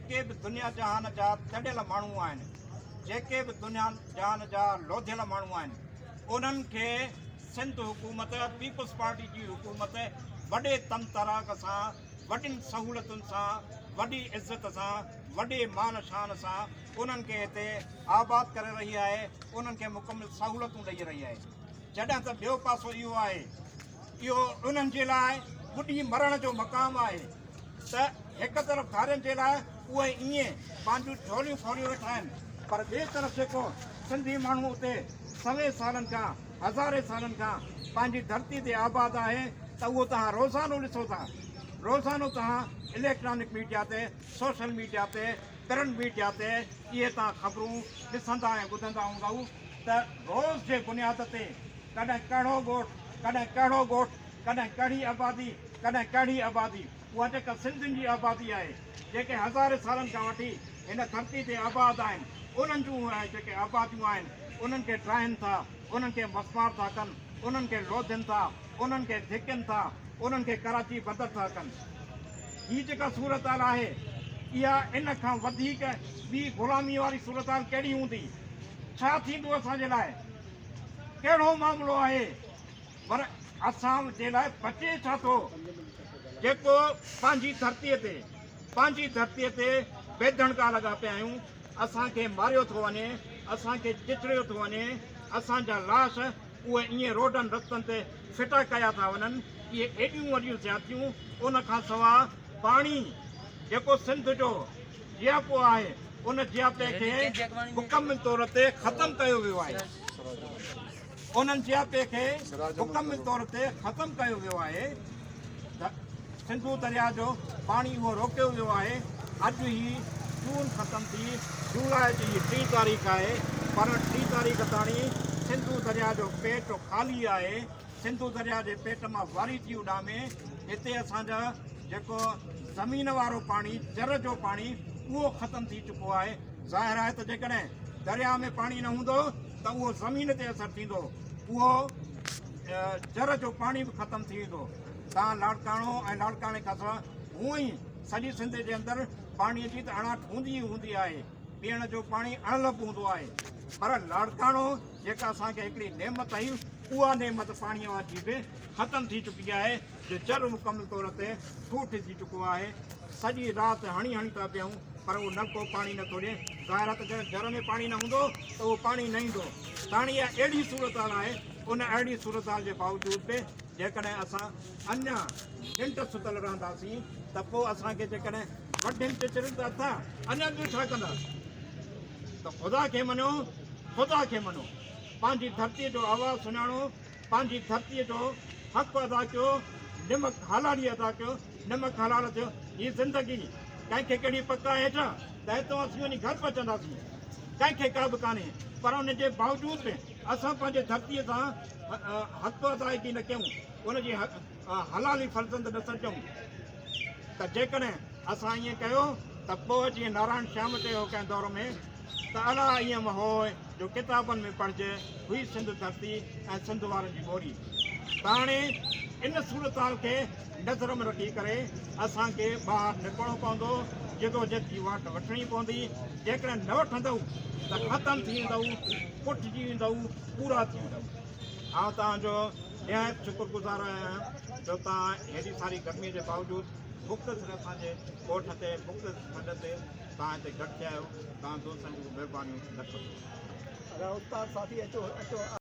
جيڪي به دنيا جهان جا تڙيل ماڻهو آهن، جيڪي به دنيا جهان جا لوڌيل ماڻهو آهن، انهن کي سنڌ حڪومت، پيپلز پارٽي جي حڪومت وڏي طمطراق سان، وڏين سهولتن سان، وڏي عزت سان، وڏي مان شان سان انهن کي هتي آباد ڪري رهي آهي، انهن کي مڪمل سهولتون ڏئي رهي آهي. جڏهن ته ٻيو پاسو اهو آهي، اهو انهن جي لاء ٻڏي مرڻ جو مقام آهي ته هڪ طرف ڌارين جي لاء اهي ائين پنهنجون جهوليون کوليون ويٺا آهن پر ٻئي طرف جيڪو سنڌي ماڻهو اتي سوين سالن کان هزارين سالن کان پنهنجي ڌرتي تي آباد آهي ته اهو توهان روزانو ڏسو ٿا روزانو توهان اليڪٽرانڪ ميڊيا تي سوشل ميڊيا تي پرنٽ ميڊيا تي اهي توهان خبرون ڏسندا ۽ ٻڌندا هوندؤ ته روز جي بنياد تي ڪڏهن ڪهڙو ڳوٺ، ڪڏهن ڪهڙو ڳوٺ، ڪڏهن ڪهڙي آبادي، ڪڏهن ڪهڙي آبادي، اها جيڪا سنڌين جي آبادي آهي، جيڪي هزارين سالن کان وٺي هن ڌرتي تي آباد آهن، انهن جون اهي جيڪي آباديون آهن، انهن کي ڊاهين ٿا، انهن کي مسمار ٿا ڪن، انهن کي لوڌين ٿا، انهن کي ڌڪين ٿا، انهن کي ڪراچي بدر ٿا ڪن. هي جيڪا صورتحال آهي، اها ان کان وڌيڪ ٻي غلامي واري صورتحال ڪهڙي هوندي؟ ڇا ٿيندو اسان جي لاء؟ ڪهڙو معاملو آهي؟ پر اسان جي لاء بچي ڇا ٿو؟ جيڪو پنهنجي ڌرتيء تي پنهنجي ڌرتيء تي بيڌڻڪا لڳا پيا آهيون، اسان کي ماريو ٿو وڃي، اسان کي چچريو ٿو وڃي، اسان جا لاش اهي ائين روڊن رستن تي ڦٽا ڪيا ٿا وڃن، اهي ايڏيون وڏيون زيادتيون، ان کان سواء پاڻي جيڪو سنڌ جو جياپو آهي، ان جياپي کي مڪمل طور تي ختم ڪيو ويو آهي. انهن جياپي کي مڪمل طور تي ختم ڪيو ويو آهي. سنڌو درياء جو پاڻي اهو روڪيو ويو آهي. اڄ هي جون ختم ٿي جولاء جي هي ٽين تاريخ آهي پر ٽين تاريخ تاڻي سنڌو درياء جو پيٽ خالي آهي. سنڌو درياء جي پيٽ مان واري ٿي اڏامي. هتي اسان جا جيڪو زمين وارو پاڻي جر جو پاڻي اهو ختم ٿي چڪو آهي. ظاهر آهي ته جيڪڏهن درياء ۾ پاڻي نه هوندو ته اهو زمين تي اثر ٿيندو اهو جر جو پاڻي به ختم ٿي ويندو. تان لاڙڪاڻو ۽ لاڙڪاڻي کان سواء هونء ئي سڄي سنڌ جي اندر پاڻي جي ته اڻاٺ هوندي ئي هوندي آهي. پيئڻ جو پاڻي اڻلڀ هوندو آهي پر لاڙڪاڻو جيڪا اسان کي هڪڙي نعمت هئي اها نعمت پاڻي جي به ختم ٿي چڪي آهي جو جر مڪمل طور تي ٺوٺ ٿي چڪو آهي. سڄي رات هڻي هڻي ٿا پيئون پر اهو نلڪو پاڻي نه ٿو ڏئي. ظاهر آهي ته جڏهن جر ۾ پاڻي نه هوندو ته اهو پاڻي نه ايندو. ته هاڻي اها اهڙي صورتحال آهي، ان اهڙي صورتحال جي باوجود به جيڪڏهن اسان اڃا ننڊ ستل رهنداسين ته پوء اسان کي جيڪڏهن وڍين چچرين ته اٿا اڃا ٻيو ڇا ڪندا؟ ته خدا کي مڃو، خدا کي مڃو، پنهنجي ڌرتيء جو آواز سڃاڻو، پنهنجي ڌرتيء جو حق ادا ڪيو، نمڪ حلالي ادا ڪيو، نمڪ حلال ٿيو، هي زندگي ڪنهن کي ڪهڙي پڪ آهي ڇا ته هتان اسين وڃي گهر پهچنداسين، ڪنهن کي ڪا به ڪانهي، پر ان جي باوجود به اسان پنهنجي ڌرتيء سان حق ادائگي نه ڪيون، ان جي حلالي فرزند نه سڏجون ته جيڪڏهن اسان ائين ڪيو ته پوء جيئن نارائڻ شيام چيو هو ڪنهن دور ۾ ته الا ائين م هوء جو ڪتابن ۾ پڙهجي هئي سنڌ ڌرتي ۽ سنڌ وارن جي ٻولي. ته هاڻي ان صورتحال کي نظر ۾ رکي ڪري اسان کي ٻاهر نڪرڻو پوندو، جدوجھد جي واٽ وٺڻي پوندي، جيڪڏهن نه وٺندؤ ته ختم ٿي ويندؤ، ڪٽجي ويندؤ، پورا ٿي ويندؤ. آئون توهان جو نهايت شڪر گذار آهيان جو توهان هيڏي ساري گرمي جي باوجود مختصر اسان جي ڳوٺ تي مختصر سڏ تي توهان هتي گڏ ٿيا آهيو. توهان دوستن جون مهربانيون لک ٿورا. ادا استاد ساٿي اچو اچو.